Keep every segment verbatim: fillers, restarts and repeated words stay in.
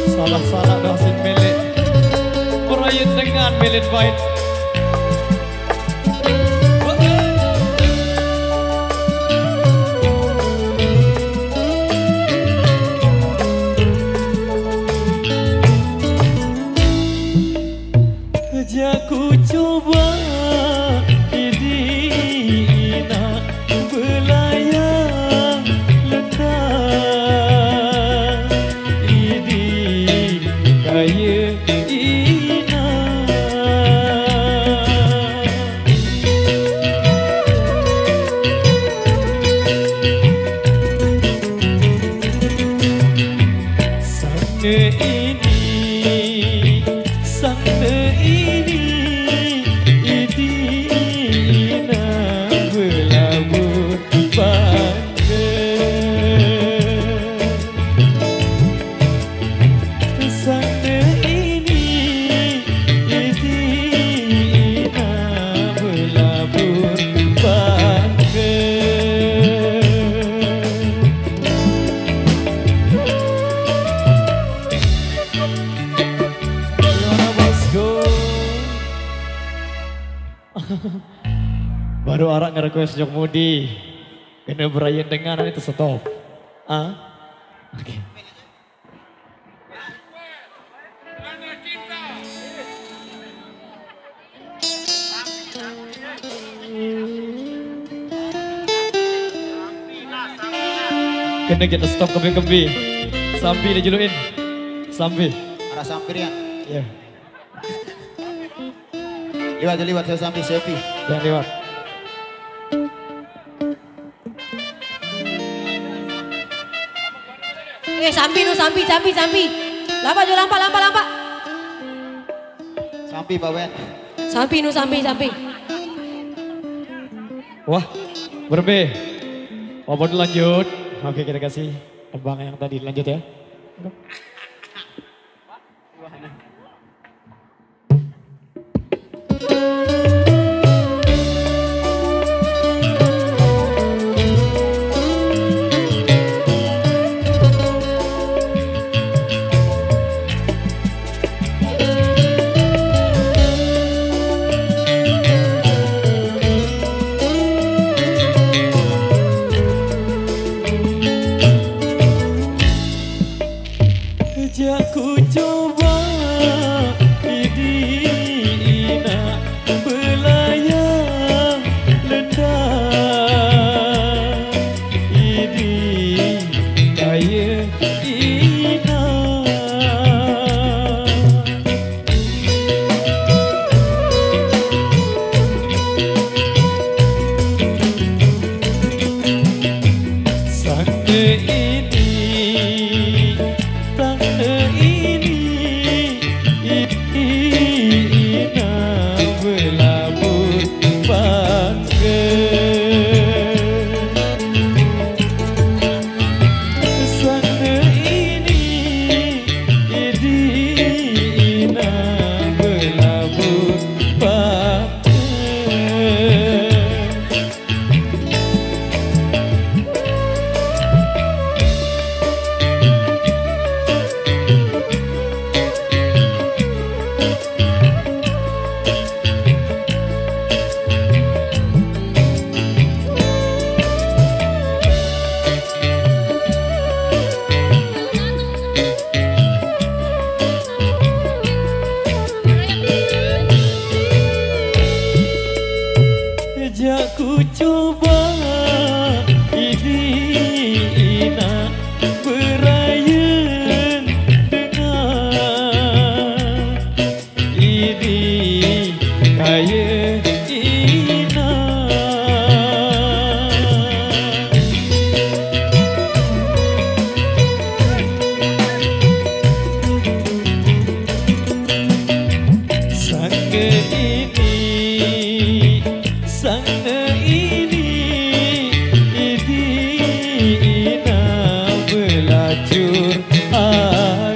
Salah-salah dah sin milik. Perayaan dengan milik baik. Jaku coba idi ina belayang lentang, idi kaya ina. Sana ini, sana ini, idina berlabuh bangga. Sana ini, idina berlabuh bangga. Gimana, bosku? Baru arak nge-request jok mudi. Kena berayan dengan itu stop. Ah? Oke. Kena kita stop kembi-kembi. Sampi dia juluin. Sampi. Arah sampir ya. Ya. Liwat, liwat, saya sampi, sepi. Yang liwat. Eh, sampi nu, sampi, sampi, sampi. Lampak jo, lampak, lampak, lampak. Sampi, Pak Ben. Sampi nu, sampi, sampi. Wah, berbe. Wah, buat lanjut. Oke, kita kasih abang yang tadi. Lanjut ya. Jaku coba idi ina belayang lentang, idi kaya ina. Sangka ini, tangka ini, ina belabur bangga. Sana ini, idi ina belabur bangga. Jaku coba idi ina berayan dengan idi kaya ina. Sangka ini, sangka ini, idi ina belacur aga.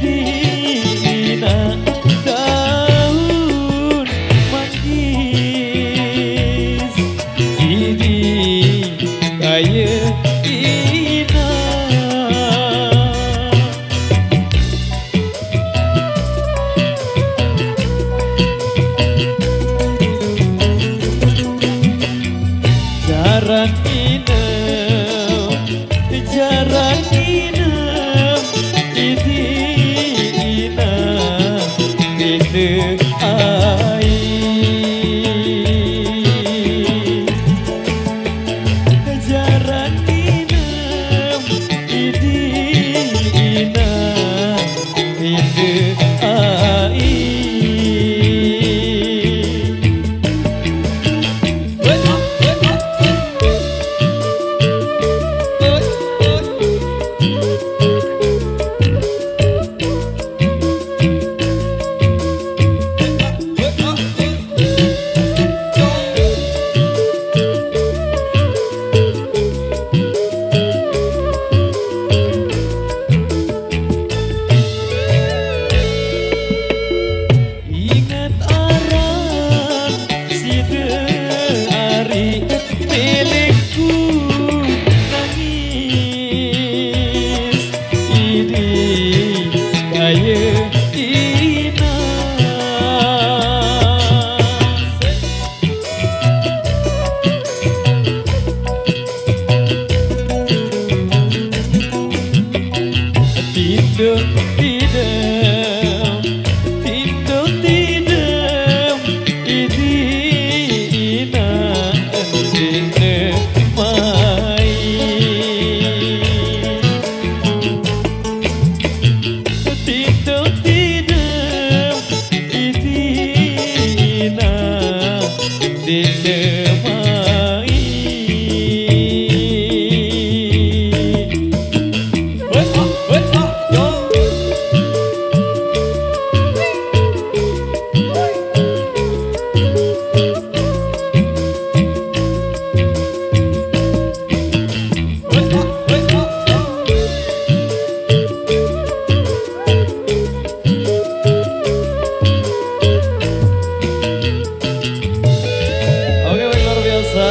Dina daun manggis, idi kaya ina. Jaran inem, jaran inem, idi inem, idi ai. Jaran inem, idi inem, idi ai. Ingat aran sida ari milikku, nangis idi kaya ina. Tidung tidem, tidung tidem, idi ina, dine mai. Tidung tidem, idi ina, dine mai. Oke, baik, luar biasa.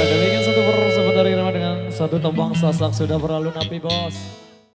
Demikian satu persembahan dari Irma dengan satu tembang Sasak sudah berlalu napi, Bos.